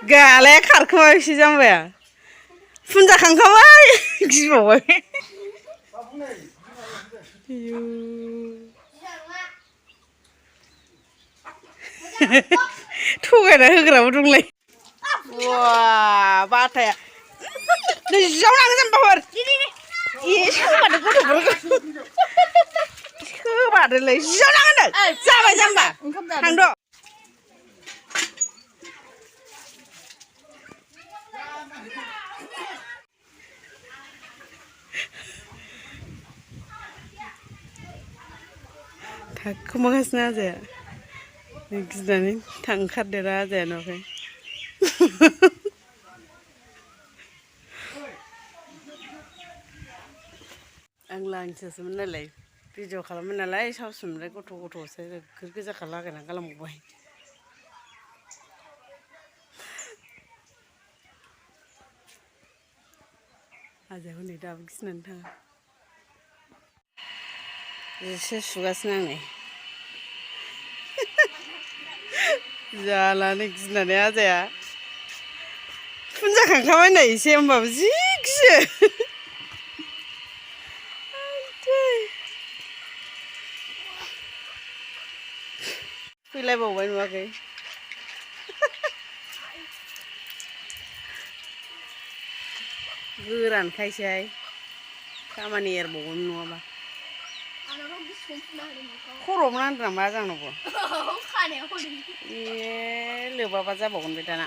गालाया खारखोमाबायसो जाम्बाया फुनजाखांखाबाय गिबावबाय थगायना होग्राबो दंलाय वा बाथाया नैजियाव लाङो जाम्बाफोर सोबानो गथ'फोरखौ सोबानोलै जियाव लाङो जाबाय जाम्बा थांद' थाखोमागासिनो आजाया गिनानै थांखारदेरा आजाया न'खाय आं लांथियासोमोन नालाय भिडिअ खालामो नालाय सावसुम ओमफ्राय गथ'सो गोर गोजाखा लागायना गालांबावबाय आजाया हनै दाबो गिनानै थाङा एसे सुगासिनो आं नै जालानो गिनानै आजाया फुनजाखांखाबाय नै एसे होमबाबो जि गियो फैलायबावबाय नुवाखै गोरानखायसोहाय खामानि एरबावगोन नङाबा खर'आव नांदों मा जानांगौ ए लोबाबा जाबावगोन बे दाना